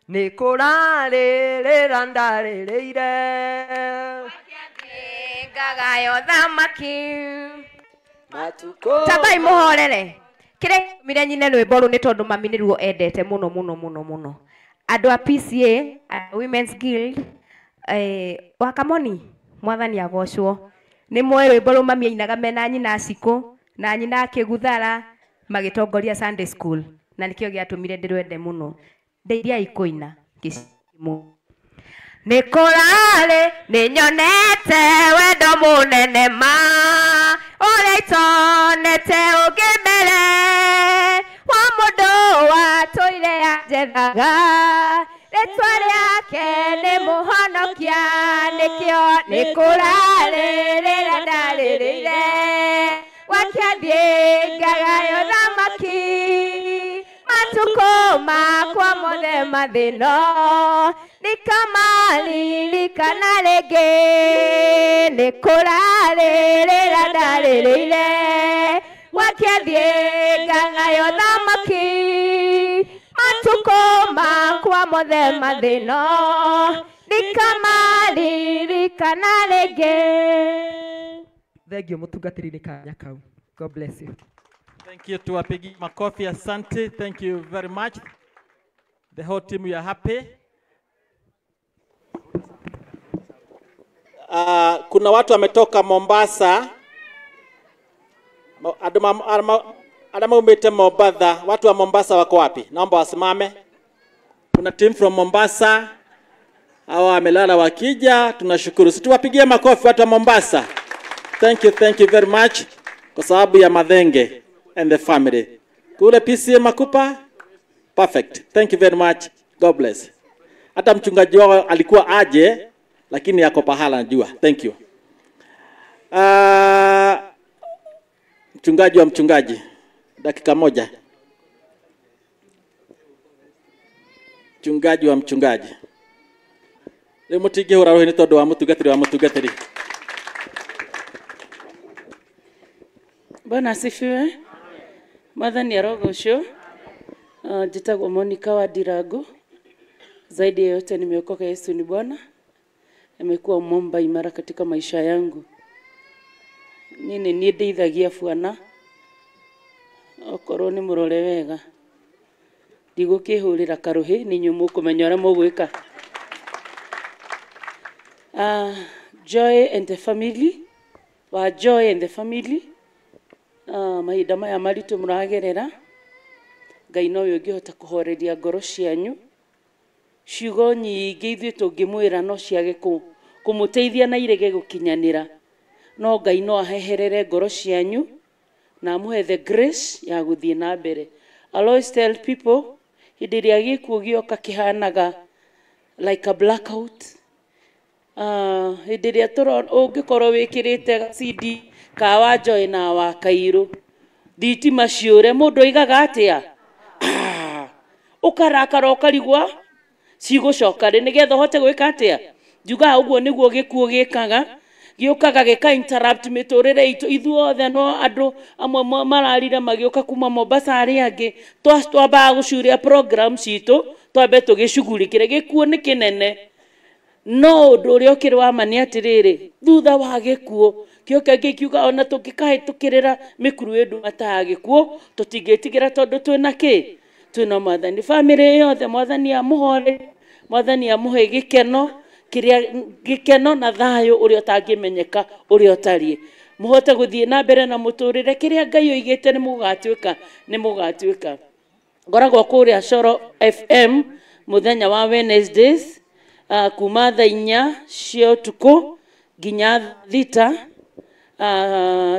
Nĩ kũrarĩrĩra ndarĩrĩire. Ngagayo thamaki. Matukũ. Tabai muhorere. Kĩrĩa gĩatũmire nyine rwĩmbo rũu nĩ tondũ mami nĩruo endete mũno mũno mũno mũno. Andũ a PCA, a Women's Guild, Wakamoni, mwathani agocwo. Nĩ moĩ rwĩmbo rũu mami ainaga mena nyina Cikũ na nyina akĩguthara magĩtongoria Sunday school, na nĩkĩo gĩatũmire ndĩrwende mũno. Ndeithiai kũina gĩcimo. Nĩ kũrarĩ nĩ nyonete wendo mũnene ma ũrĩa itonete ũngĩ mbere wa mũndũ watũire anjethaga rĩtwa rĩake nĩ mũhonokia nĩkĩo nĩ kũrarĩrĩra ndarĩrĩire gwakĩathiĩ ngagayo thamaki matukũ makwa mothe mathĩno nĩkamaririkana rĩngĩ nĩ kũrarĩrĩra ndarĩrĩire gwakĩathiĩ ngagayo thamaki matukũ makwa mothe mathĩno nĩkamaririkana rĩngĩ. Thank you mũtungatĩri nĩ kanya kau. God bless you. Thank you. Tuwapigi makofi, asante. Thank you very much. The whole team, we are happy. Kuna watu wametoka Mombasa. Andũ maumĩte Mombatha. Watu wa Mombasa wako wapi? Naomba wasimame. Kuna team from Mombasa. Hawa wamelala wakija, tunashukuru. Si tuwapigie makofi watu wa Mombasa. Thank you very much. Kwa sababu ya Mathenge and the family. Kule PCA Makupa, perfect. Thank you very much. God bless. Hata mchungaji wao alikuwa aje, lakini yako pahala najua. Thank you. Mchungaji wa mchungaji, dakika moja. Mchungaji wa mchungaji. Rĩu mũtingĩhũra rũhĩ nĩ tondũ wa mũtungatĩri wa mũtungatĩri. Bwana asifiwe. Mwathani arogocwo. Njĩtagwo Monica wa Ndirango. Zaidi ya yote nimeokoka, Yesu ni Bwana. Amekuwa mwamba imara katika maisha yangu. Nini niĩ ndeithagia bwana okorwo nĩ mũrore wega ndigũkĩhũrĩra karũhĩ nĩ inyuĩ mũkũmenya ũrĩa mũgwĩka. Joy and the family, wa Joy and the family, mahinda maya maritũ mũragerera, Ngai nowe ũngĩhota kũhoreria ngoro cianyu. Ciugo nyingĩ ithuĩ tũngĩmwĩra no ciage kũmũteithia na irege gũkinyanĩra, no Ngai no aheherere ngoro cianyu na amũhe the grace ya gũthiĩ na mbere. I always tell people, hĩndĩ ĩrĩa gĩkuũ gĩoka kĩhanaga like a blackout. Hĩndĩ ĩrĩa ũngĩkorwo wĩkĩrĩte CD ka wa Joy na wa Kairũ, thitima ciũre, mũndũ oigaga atĩa? Ũkarakara ũkarigwa cigũcoka rĩ, nĩgetha ũhote gwĩka atĩa? Njugaga ũguo nĩguo gĩkuũ gĩkaga, gĩũkaga gĩka interrupt mĩtũrĩre itũ. Ithuothe no andũ amwe mararire magĩũka kuma Mombasa, arĩa angĩ twambaga gũcuria program citũ, twambe tũgĩcugurĩkĩre. Gĩkuũ nĩ kĩnene, no ũndũ ũrĩa ũkĩrĩ wa ma nĩ atĩrĩrĩ, thutha wa gĩkuũ kĩo kĩngĩ kiuga ona tũngĩkahĩtũkĩrĩra mĩkuru ĩ nduma ta ya gĩkuũ, tũtingĩtigĩra tondũ twĩna kĩ? Twĩna Mwathani. Bamĩrĩ yothe Mwathani amũhore, Mwathani amũhe gĩkeno, kĩrĩa gĩkeno na thayũ ũrĩa ũtangĩmenyeka ũrĩa ũtariĩ. Mũhote gũthiĩ na mbere na mũtũrĩre, kĩrĩa Ngai oigĩte nĩ mũgatuĩka, nĩ mũgatuĩka. Ngoragwo kũrĩa Coro FM mũthenya wa Wednesdays, kuma thaa inya cia ũtukũ nginya 6.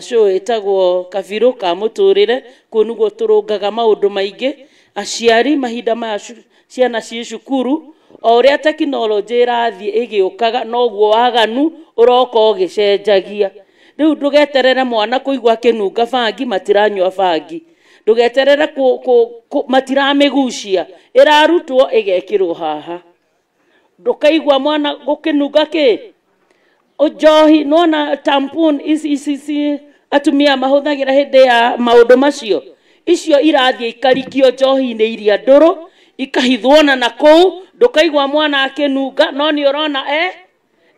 Show ĩtagwo Kabirũ ka mũtũrĩre, kũu nĩguo tũrũngaga maũndũ maingĩ. Aciari mahinda maya ciana ciĩ cukuru, o ũrĩa tekinoronjĩ ĩrathiĩ ĩgĩũkaga noguo waganu ũroka ũgĩcenjagia. Rĩu ndũgeterere mwana kũigua akĩnunga bangi, matiranyua bangi. Ndũgeterere matiramĩgucia, ĩrarutwo ĩgekĩrwo haha. Ndũkaigua mwana gũkĩnunga kĩ? Njohi, nĩwona tampon ici, ici, ici atumia mahũthagĩra hĩndĩ ya maũndũ macio, icio irathiĩ ikarikio njohi-inĩ iria ndũrũ, ikahithwo na kũu, Ndukaigua mwana akinunga no ni urona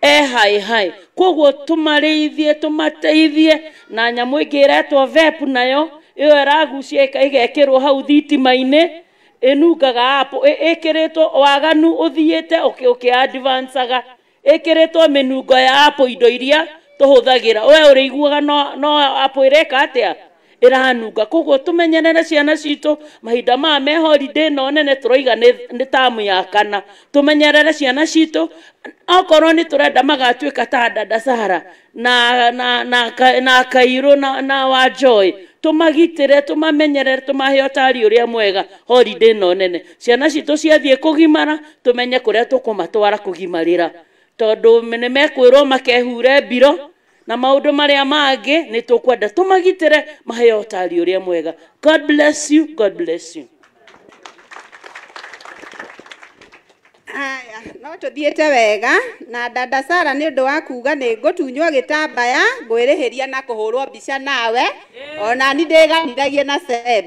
hai hai. Koguo tumarĩithie tumateithie na nyamũ ĩngĩ ĩretwo vape nayo ĩyo ĩragucia ĩgekĩrwo hau thitima-inĩ ĩnungaga apple ĩkĩrĩtwo waganu ũthiĩte ũkĩ-advancaga ĩkĩrĩtwo mĩnungo ya apple indo iria tũhũthagĩra we ũrĩiguaga no apple ĩreka atĩa ĩranunga. Koguo tũmenyerere ciana citũ mahinda maya me holiday no nene tũroiga nĩ tamu ya kana. Tũmenyerere ciana citũ okorwo nĩ tũrenda magatuĩka ta Dada Sara na Kairũ na wa Joy, tũmagitĩre tũmamenyerere tũmahe ũtari ũrĩa mwega holiday no nene. Ciana citũ ciathiĩ kũgimara tũmenye kũrĩa tũkũmatwara kũgimarĩra tondũ nĩ mekwĩrwo makehure mbiro na maũndũ marĩa mangĩ nĩ tũkwenda tũmagitĩre maheo ũtari ũrĩa mwega. God bless you, God bless you. Aya, no tũthiĩte wega na Dada Sara nĩ ũndũ wa kuga nĩ ngũtunywo gĩtambaya ngwĩrĩhĩria na kũhũrwo mbica nawe ona ni ndĩganithagie na Seb.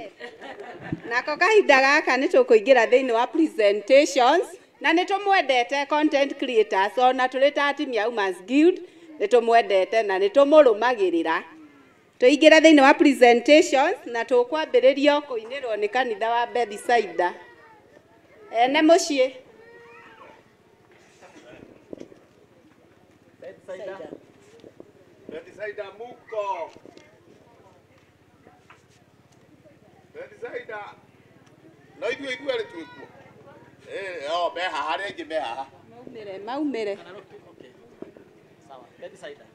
Nako kahinda gaka nĩ tũkũingĩra thĩinĩ wa presentations na nĩ tũmwendete content creators ona tũrĩ ta team ya Women's Guild nĩ tũmwendete na nĩ tũmũrũmagĩrĩra. Tũingĩra thĩinĩ wa presentations na tũkwambĩrĩrio kũinĩrwo nĩ kanitha wa Bethsaida. Ene mũciĩ. Bethsaida muko. Bethsaida. No ithuĩ ithuerĩ twĩ kuo. Oh, me haha harĩa ingĩ me haha. Maumĩre, maumĩre. Okay. Sawa. Bethsaida.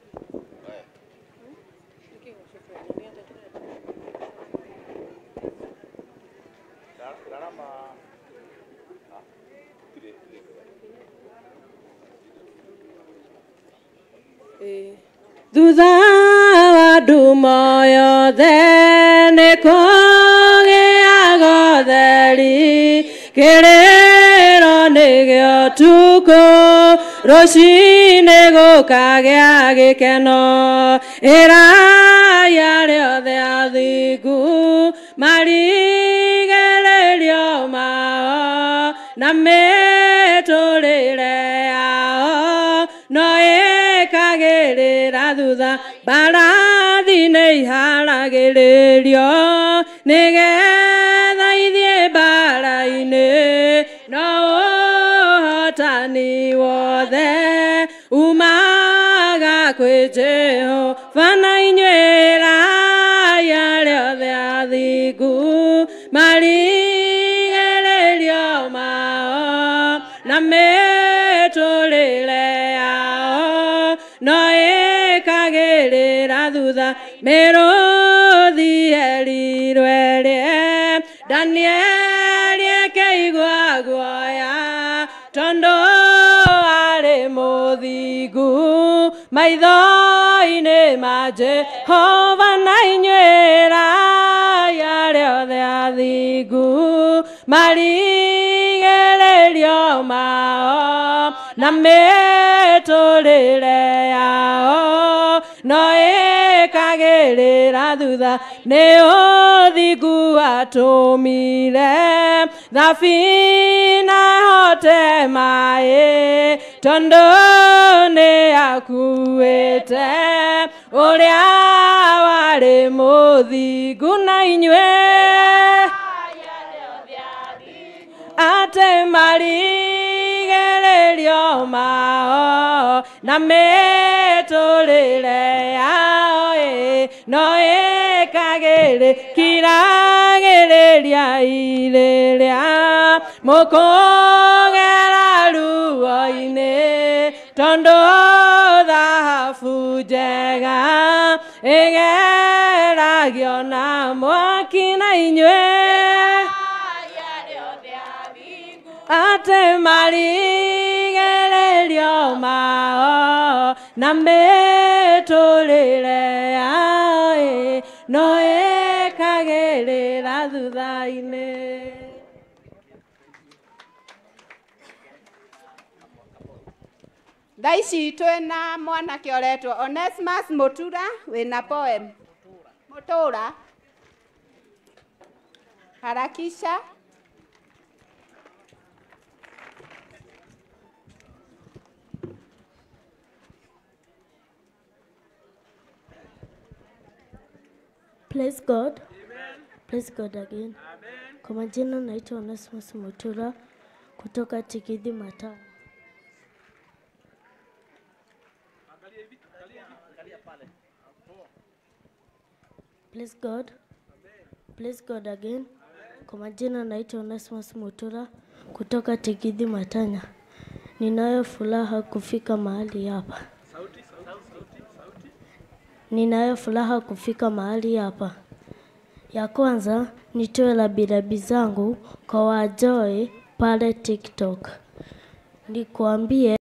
Darama. Thutha wa ndumo yothe nĩ kũgĩaga ũtheri, kĩrĩro nĩ gĩa ũtukũ, rũcinĩ gũkagĩa gĩkeno. Ĩrai arĩa othe athingu marigĩrĩrio mao, na mĩtũrĩre yao no ĩkagĩrĩra thutha. Mbarathi nĩ iharagĩrĩrio nĩgetha ithiĩ mbara-inĩ, no ũhotani wothe umaga kwĩ Jehova. Na inyuĩ ĩrai arĩa othe athingu marigĩrĩrio mao, na mĩtũrĩre yao no ĩkagĩrĩra thutha. Mĩrũthi yerirwo ĩrĩe, Danieli ĩkĩigua guoya, tondũ arĩ mũthingu maitho-inĩ ma Jehova. Na inyuĩ ĩrai arĩa othe athingu marigĩrĩrio mao, na mĩtũrĩre yao no ĩkagĩrĩra thutha. Nĩ ũthingu atũmire thabina hote maĩ, tondũ nĩ akuĩte ũrĩa warĩ mũthingu. Na inyuĩ atĩ marigĩrĩrio mao, na mĩtũrĩre yao no ĩkagĩrĩ kiragĩrĩria irĩrĩa mũkũgera ruo-inĩ, tondũ thahabu njega ĩgeragio na mwaki. Na inyuĩ atĩ marigĩrĩrio mao, na mĩtũrĩre yao no ĩkagĩrĩra thutha-inĩ. Thaa ici twĩna mwanake ũretwo Onesmus Mutura wĩna poem. Mutura. Harakisha. Praise God. Amen. Praise God again. Amen. Kwa majina naitwa Onesimus Mutura kutoka Tikithi Matano. Praise God. Praise God again. Kwa majina naitwa Onesimus Mutura kutoka Tikithi Matanya. Ninayo furaha kufika mahali hapa. Ninayo furaha kufika mahali hapa. Ya kwanza nitoe rabirabi zangu kwa Wajoy pale TikTok. Nikuambie